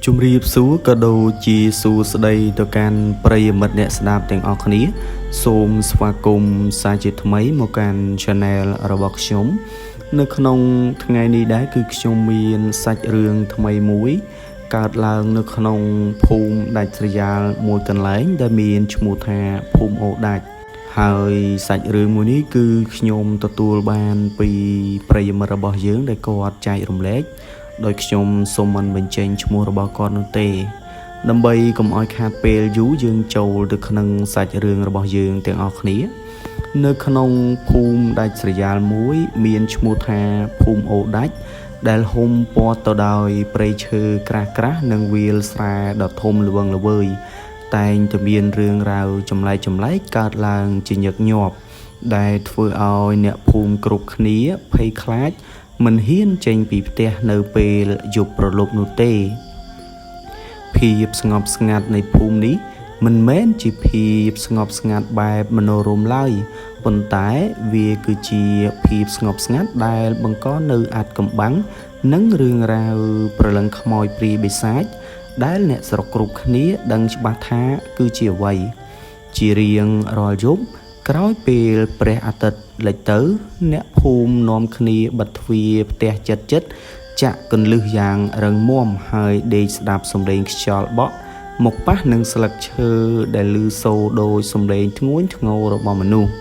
ជំរាបសួរក៏ដូចជាសួស្តីទៅកាន់ប្រិយមិត្តអ្នកស្ដាប់ទាំងអស់គ្នាសូមស្វាគមន៍សាជាថ្មីមកកាន់ Channel របស់ខ្ញុំនៅក្នុងថ្ងៃនេះដែរគឺខ្ញុំមានសាច់រឿងថ្មីមួយកើតឡើងនៅក្នុងភូមិដាច់ស្រយាលមួយកន្លែងដែលមានឈ្មោះថាភូមិអូដាច់ហើយសាច់រឿងមួយនេះគឺខ្ញុំទទួលបានពីប្រិយមិត្តរបស់យើងដែលគាត់ចែករំលែកដោយខ្ញុំសូមមិនបញ្ចេញឈ្មោះរបស់គាត់នោះទេដើម្បីកុំឲ្យខាតពេលយូរយើងចូលទៅក្នុងសាច់រឿងរបស់យើងទាំងអស់គ្នានៅក្នុងភូមិដាច់ស្រយាលមួយមានឈ្មោះថាភូមិអូដាច់ដែលហ៊ុំព័ទ្ធទៅដោយព្រៃឈើក្រាស់ៗនិងវាលស្រែដ៏ធំល្វឹងល្វើយតែងតែមានរឿងរ៉ាវចម្លែកៗកើតឡើងជាញឹកញាប់ដែលធ្វើឲ្យអ្នកភូមិគ្រប់គ្នាភ័យខ្លាចមិនហ៊ានចេញពីផ្ទះនៅពេលយប់ព្រលប់នោះទេភាពស្ងប់ស្ងាត់នៃភូមិនេះមិនមែនជាភាពស្ងប់ស្ងាត់បែបមនោរម្យឡើយប៉ុន្តែវាគឺជាភាពស្ងប់ស្ងាត់ដែលបង្កនូវអាថ៌កំបាំងនិងរឿងរ៉ាវព្រលឹងខ្មោចព្រាយបិសាចដែលអ្នកស្រុកគ្រប់គ្នាដឹងច្បាស់ថាគឺជាអ្វីជារៀងរាល់យប់ក្រោយពេលព្រះអាទិត្យលិចទៅអ្នកភូមិនាំគ្នាបិទទ្វារផ្ទះជិតៗចាក់គន្លឹះយ៉ាងរឹងមាំហើយដេកស្ដាប់សំឡេងខ្យល់បក់មកប៉ះនឹងស្លឹកឈើដែលឮសូរដោយសំឡេងធ្ងួញធ្ងររបស់មនុស្ស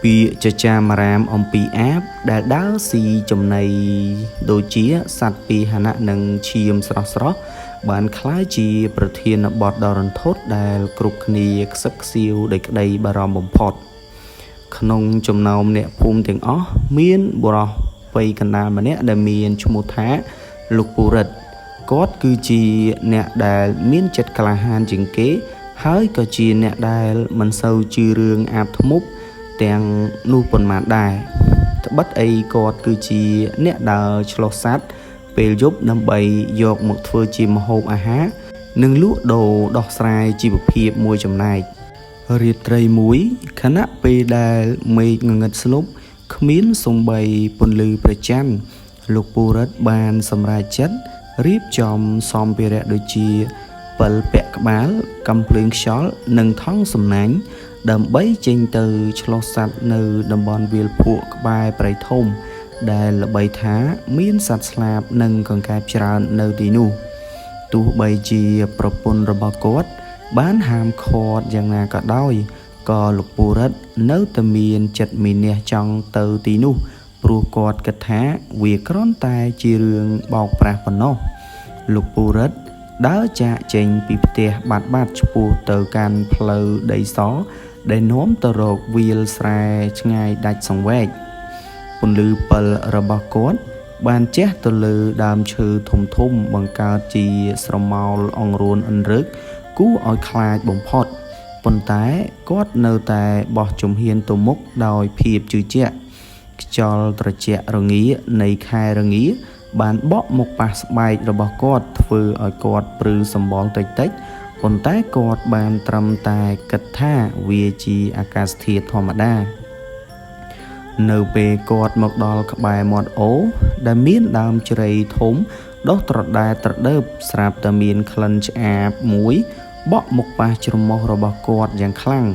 ពាក្យចចាមអារាមអំពីអាបដែលដើរស៊ីចំណីដូចជាសត្វពាហនៈនិងឈាមស្រស់ៗបានក្លាយជាប្រធានបទដ៏រន្ធត់ដែលគ្រប់គ្នាខ្សឹបខ្សៀវដោយក្តីបារម្ភបំផុតក្នុងចំណោមអ្នកភូមិទាំងអស់មានបុរសវ័យកណ្ដាលម្នាក់ដែលមានឈ្មោះថាលោកពូរិទ្ធគាត់គឺជាអ្នកដែលមានចិត្តក្លាហានជាងគេហើយក៏ជាអ្នកដែលមិនសូវជឿរឿងអាបធ្មប់ទាំងនោះប៉ុន្មានដែរត្បិតអីគាត់គឺជាអ្នកដើរឆ្លុះសត្វពេលយប់ដើម្បីយកមកធ្វើជាម្ហូបអាហារនិងលក់ដូរដោះស្រាយជីវភាពមួយចំណែករាត្រីមួយខណៈពេលដែលមេឃងងឹតស្លុបគ្មានសំបីពន្លឺព្រះច័ន្ទលោកពូរិទ្ធបានសម្រេចចិត្តរៀបចំសម្ភារៈដូចជាពិលពាក់ក្បាលកាំភ្លើងខ្យល់និងថង់សំណាញ់ដើម្បីចេញទៅឆ្លុះសត្វនៅតំបន់វាលភក់ក្បែរព្រៃធំដែលល្បីថាមានសត្វស្លាបនិងកង្កែបច្រើននៅទីនោះទោះបីជាប្រពន្ធរបស់គាត់បានហាមឃាត់យ៉ាងណាក៏ដោយក៏លោកពូរិទ្ធនៅតែមានចិត្តមានះចង់ទៅទីនោះព្រោះគាត់គិតថាវាគ្រាន់តែជារឿងបោកប្រាស់ប៉ុណ្ណោះលោកពូរិទ្ធដើរចាកចេញពីផ្ទះបាត់ៗឆ្ពោះទៅកាន់ផ្លូវដីសដែលនាំទៅរកវាលស្រែឆ្ងាយដាច់សង្វេគពន្លឺពិលរបស់គាត់បានជះទៅលើដើមឈើធំៗបង្កើតជាស្រមោលអង្រួនអន្រឹកគួរឲ្យខ្លាចបំផុតប៉ុន្តែគាត់នៅតែបោះជំហានទៅមុខដោយភាពជឿជាក់ខ្យល់ត្រជាក់រងានៃខែរងាបានបក់មកប៉ះស្បែករបស់គាត់ធ្វើឲ្យគាត់ព្រឺសម្បុរតិចៗប៉ុន្តែគាត់បានត្រឹមតែគិតថាវាជាអាកាសធាតុធម្មតានៅពេលគាត់មកដល់ក្បែរមាត់អូរដែលមានដើមជ្រៃធំដុះត្រដែតត្រដើបស្រាប់តែមានក្លិនឆ្អាបមួយបក់មកប៉ះច្រមុះរបស់គាត់យ៉ាងខ្លាំង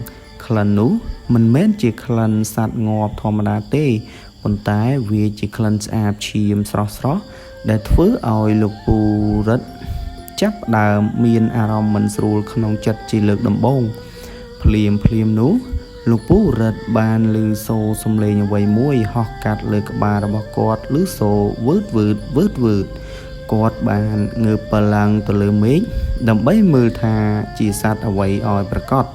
ក្លិននោះមិនមែនជាក្លិនសត្វងាប់ធម្មតាទេប៉ុន្តែវាជាក្លិនស្អាបឈាមស្រស់ៗដែលធ្វើឲ្យលោកពូរិទ្ធចាប់ផ្ដើមមានអារម្មណ៍មិនស្រួលក្នុងចិត្តជាលើកដំបូងភ្លាមៗនោះលោកពូរិទ្ធបានឮសូរសំឡេងអ្វីមួយហោះកាត់លើក្បាលរបស់គាត់ឮសូរវឺតវឺតវឺតវឺតគាត់បានងើបបឡើងទៅលើមេឃដើម្បីមើលថាជាសត្វអ្វីឲ្យប្រាកដ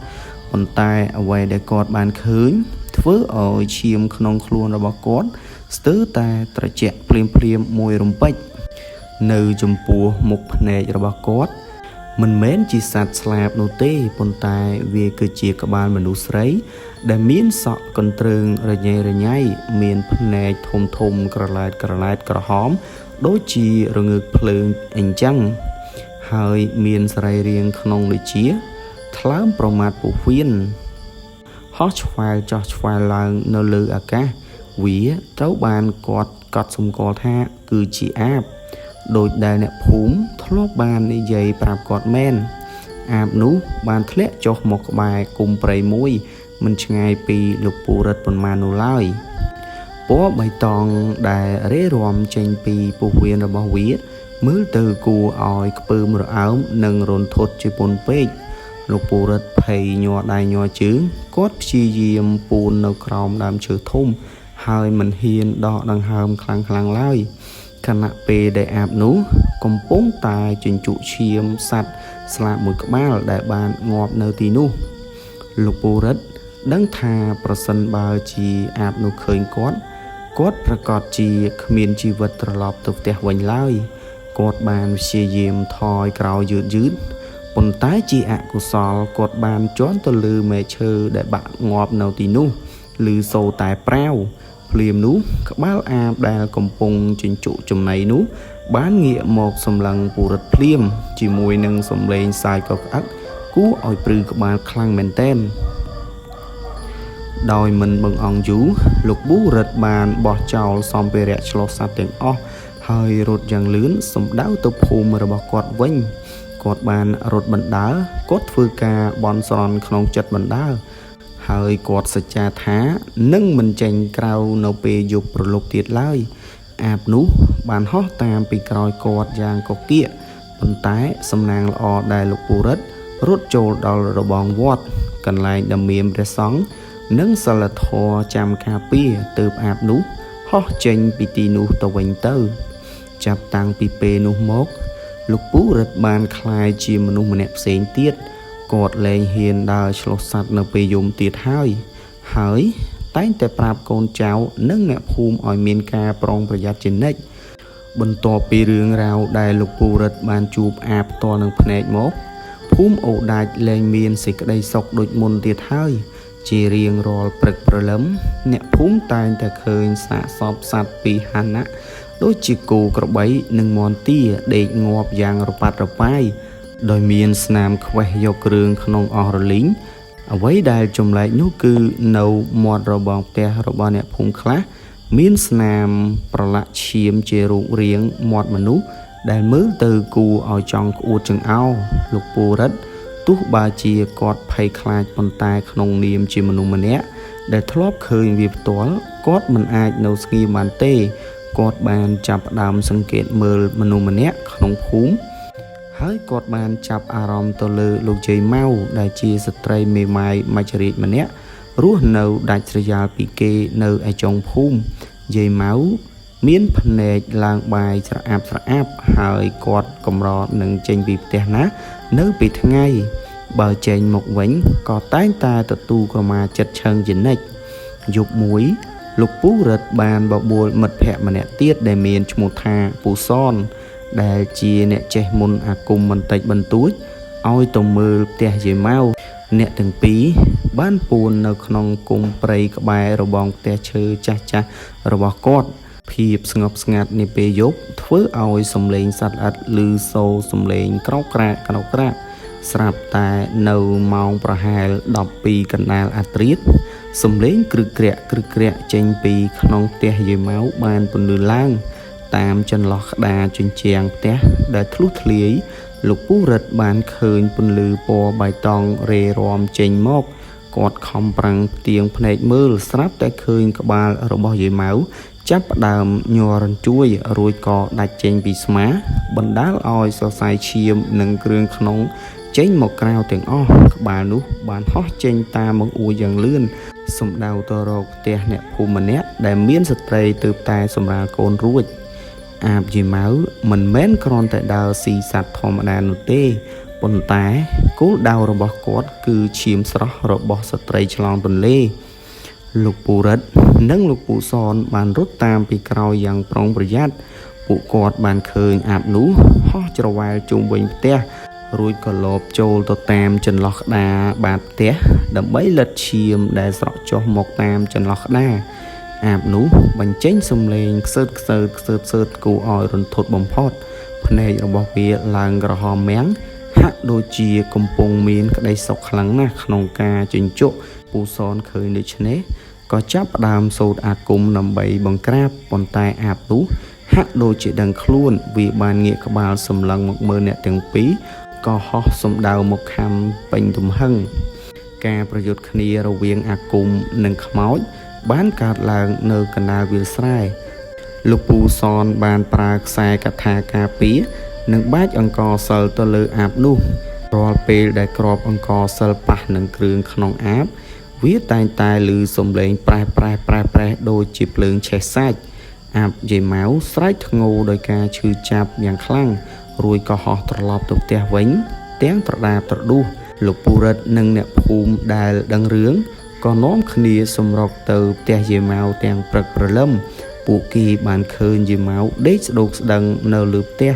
ប៉ុន្តែអ្វីដែលគាត់បានឃើញធ្វើឲ្យឈាមក្នុងខ្លួនរបស់គាត់ស្ទើរតែត្រជាក់ភ្លាមៗមួយរំពេចនៅចំពោះមុខភ្នែករបស់គាត់មិនមែនជាសត្វស្លាបនោះទេប៉ុន្តែវាគឺជាក្បាលមនុស្សស្រីដែលមានសក់កន្ទ្រើងរញ៉េរញ៉ៃមានភ្នែកធំៗក្រឡែតក្រឡែតក្រហមដូចជារងើកភ្លើងអញ្ចឹងហើយមានសរីរាង្គក្នុងដូចជាថ្លើមប្រមាថពោះវៀនហោះឆ្វែលចោះឆ្វែលឡើងនៅលើអាកាសវាត្រូវបានគាត់កត់សម្គាល់ថាគឺជាអាប ដោយដែលអ្នកភូមិធ្លាប់បាននិយាយប្រាប់គាត់មែនអាបនោះបានធ្លាក់ចុះមកក្បែរគុំព្រៃមួយ មិនឆ្ងាយពីលោកពូរិទ្ធប៉ុន្មាននោះឡើយពណ៌បៃតងដែលរេរាំចេញពីពោះវៀនរបស់វា មើលទៅគួរឲ្យខ្ពើមរអើមនិងរន្ធត់ជាពន់ពេកលោកពូរិទ្ធភ័យញ័រដៃញ័រជើងគាត់ព្យាយាមពួននៅក្រោមដើមឈើធំ ហើយមិនហ៊ានដកដង្ហើមខ្លាំងៗឡើយខណៈពេលដែលអាបនោះកំពុងតែជញ្ជក់ឈាមសត្វស្លាបមួយក្បាលដែលបានងាប់នៅទីនោះលោកពូរិទ្ធដឹងថាប្រសិនបើជាអាបនោះឃើញគាត់គាត់ប្រកាសជាគ្មានជីវិតត្រឡប់ទៅផ្ទះវិញឡើយគាត់បានព្យាយាមថយក្រោយយឺតយឺតប៉ុន្តែជាអកុសលគាត់បានជន់ទៅលើមែកឈើដែលបាក់ងាប់នៅទីនោះឮសូរតែប្រាវភ្លាមនោះក្បាលអាបដែលកំពុងជញ្ជក់ចំណីនោះបានងាកមកសម្លឹងពូរិទ្ធភ្លាមជាមួយនឹងសំឡេងសាយកក្អឹកគួរឲ្យព្រឺក្បាលខ្លាំងមែនទែនដោយមិនបង្អង់យូរលោកប៊ូរិទ្ធបានបោះចោលសម្ភារៈឆ្លុះសត្វទាំងអស់ហើយរត់យ៉ាងលឿនសំដៅទៅភូមិរបស់គាត់វិញគាត់បានរត់បណ្ដើរគាត់ធ្វើការបន់ស្រន់ក្នុងចិត្តបណ្ដើរហើយគាត់សច្ចាថានឹងមិនចេញក្រៅនៅពេលយប់ព្រលប់ទៀតឡើយអាបនោះបានហោះតាមពីក្រោយគាត់យ៉ាងកកៀកប៉ុន្តែសំណាងល្អដែលលោកពូរិទ្ធរត់ចូលដល់របងវត្តកន្លែងដែលមានព្រះសង្ឃនិងសិលធម៌ចាំការពារទើបអាបនោះហោះចេញពីទីនោះទៅវិញទៅចាប់តាំងពីពេលនោះមកលោកពូរិទ្ធបានក្លាយជាមនុស្សម្នាក់ផ្សេងទៀតគាត់លែងហ៊ានដើរឆ្លុះសត្វនៅពេលយំទៀតហើយហើយតែងតែប្រាប់កូនចៅនិងអ្នកភូមិឲ្យមានការប្រុងប្រយ័ត្នជានិច្ចបន្ទាប់ពីរឿងរ៉ាវដែលលោកពូរិទ្ធបានជួបអាបផ្ទាល់នឹងភ្នែកមកភូមិអូដាច់លែងមានសេចក្តីសុខដូចមុនទៀតហើយជារៀងរាល់ព្រឹកព្រលឹមអ្នកភូមិតែងតែឃើញសាកសពសត្វពីហណៈដូចជាគោក្របីនិងមាន់ទាដេកងាប់យ៉ាងរប៉ាត់រប៉ាយដោយមានស្នាមខ្វេះយកគ្រឿងក្នុងអស់រលីងអ្វីដែលចម្លែកនោះគឺនៅមាត់របងផ្ទះរបស់អ្នកភូមិខ្លះមានស្នាមប្រឡាក់ឈាមជារូបរាងមាត់មនុស្សដែលមើលទៅគួរឲ្យចង់ក្អួតចង្អោរលោកពូរិទ្ធទោះបើជាគាត់ភ័យខ្លាចប៉ុន្តែក្នុងនាមជាមនុស្សម្នាក់ដែលធ្លាប់ឃើញវាផ្ទាល់គាត់មិនអាចនៅស្ងៀមបានទេគាត់បានចាប់ផ្ដើមសង្កេតមើលមនុស្សម្នាក់ក្នុងភូមិហើយគាត់បានចាប់អារម្មណ៍ទៅលើលោកយាយម៉ៅដែលជាស្ត្រីមេម៉ាយមច្ចរាជម្នាក់រស់នៅដាច់ស្រយាលពីគេនៅឯចុងភូមិយាយម៉ៅមានភ្នែកឡើងបាយស្រអាប់ស្រអាប់ហើយគាត់កម្រនឹងចេញពីផ្ទះណាស់នៅពេលថ្ងៃបើចេញមកវិញក៏តែងតែទទួលក្រមាចិត្តឆឹងជានិច្ចយប់មួយលោកពូរិទ្ធបានបបួលមិត្តភ័ក្តិម្នាក់ទៀតដែលមានឈ្មោះថាពូសនដែលជាអ្នកចេះមន្តអាគមបន្តិចបន្តួចឲ្យទៅមើលផ្ទះយាយម៉ៅអ្នកទាំងពីរបានពួននៅក្នុងគុំព្រៃក្បែររបងផ្ទះឈើចាស់ៗរបស់គាត់ភាពស្ងប់ស្ងាត់នាពេលយប់ធ្វើឲ្យសំឡេងសត្វល្អិតឮសូរសំឡេងក្រោកក្រាកក្រោកក្រាកស្រាប់តែនៅម៉ោងប្រហែល12កណ្ដាលអាធ្រាត្រសំឡេងគ្រឹកគ្រាក់គ្រឹកគ្រាក់ចេញពីក្នុងផ្ទះយាយម៉ៅបានពន្លឺឡើងតាមចន្លោះក្តារជញ្ជាំងផ្ទះដែលធ្លុះធ្លាយលោកពូរិទ្ធបានឃើញពន្លឺពណ៌បៃតងរេរាំចេញមកគាត់ខំប្រឹងផ្ទៀងភ្នែកមើលស្រាប់តែឃើញក្បាលរបស់យាយម៉ៅចាប់ផ្ដើមញ័ររញ្ជួយរួចក៏ដាច់ចេញពីស្មាបណ្ដាលឲ្យសរសៃឈាមនិងគ្រឿងក្នុងចេញមកក្រៅទាំងអស់ក្បាលនោះបានហោះចេញតាមបង្អួចយ៉ាងលឿនសំដៅទៅរកផ្ទះអ្នកភូមិម្នាក់ដែលមានស្ត្រីទើបតែសម្រាលកូនរួចអាបយាយម៉ៅមិនមែនគ្រាន់តែដើរស៊ីសត្វធម្មតានោះទេប៉ុន្តែគោលដៅរបស់គាត់គឺឈាមស្រស់របស់ស្ត្រីឆ្លងទន្លេលោកពូរិទ្ធនិងលោកពូសនបានរត់តាមពីក្រោយយ៉ាងប្រុងប្រយ័ត្នពួកគាត់បានឃើញអាបនោះហោះច្រវែលជុំវិញផ្ទះរួចក៏លបចូលទៅតាមចន្លោះក្តារបាតផ្ទះដើម្បីលិតឈាមដែលស្រក់ចុះមកតាមចន្លោះក្តារអាបនោះបញ្ចេញសំឡេងខ្សើតខ្សើតខ្សើតខ្សើតគួរឲ្យរន្ធត់បំផុតភ្នែករបស់វាឡើងក្រហមមាំងហាក់ដូចជាកំពុងមានក្តីសុខខ្លាំងណាស់ក្នុងការជញ្ជក់ពូសនឃើញដូច្នេះក៏ចាប់ផ្ដើមសូត្រអាគមដើម្បីបង្ក្រាបប៉ុន្តែអាបនោះ ហាក់ដូចជាដឹងខ្លួនវាបានងាកក្បាលសម្លឹងមកមើលអ្នកទាំងពីរក៏ហោះសំដៅមកខាំពេញទំហឹង ការប្រយុទ្ធគ្នារវាងអាគមនិងខ្មោច បានកើតឡើងនៅកណ្ដាលវាលស្រែលោកពូសនបានប្រើខ្សែកថាការពារនិងបាចអង្ករសិលទៅលើអាបនោះរាល់ពេលដែលក្របអង្ករសិលប៉ះនឹងគ្រឿងក្នុងអាប វាតែងតែឮសំឡេងប្រេះប្រេះប្រេះប្រេះដូចជាភ្លើងឆេះសាច់អាបយាយម៉ៅស្រែកធ្ងោដោយការឈឺចាប់យ៉ាងខ្លាំងរួចក៏ហោះត្រឡប់ទៅផ្ទះវិញ ទាំងត្រដាបត្រដួសលោកពូរិទ្ធនិងអ្នកភូមិដែលដឹងរឿងក៏នាំគ្នាសម្រុកទៅផ្ទះយាយម៉ៅទាំងព្រឹកព្រលឹមពួកគេបានឃើញយាយម៉ៅដេកស្ដោកស្ដឹងនៅលើផ្ទះ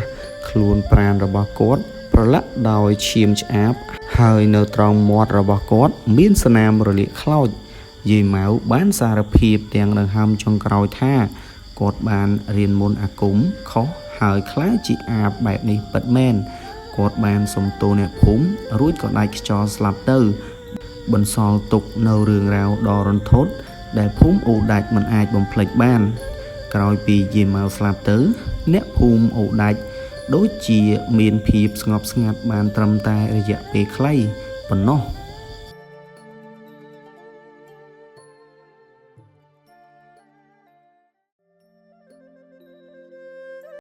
ខ្លួនប្រាណរបស់គាត់ប្រឡាក់ដោយឈាមឆ្អាបហើយនៅត្រង់មាត់របស់គាត់មានស្នាមរលាកខ្លោចយាយម៉ៅបានសារភាពទាំងដង្ហើមចុងក្រោយថាគាត់បានរៀនមន្តអាគមខុសហើយក្លាយជាអាបបែបនេះពិតមែនគាត់បានសុំទោសអ្នកភូមិរួចក៏ដាច់ខ្យល់ស្លាប់ទៅ បន្សល់ទុកនៅរឿងរ៉ាវដ៏រន្ធត់ដែលភូមិអូដាច់មិនអាចបំភ្លេចបាន ក្រោយពីយាយម៉ៅស្លាប់ទៅ អ្នកភូមិអូដាច់ដូចជាមានភាពស្ងប់ស្ងាត់បានត្រឹមតែរយៈពេលខ្លីប៉ុណ្ណោះ។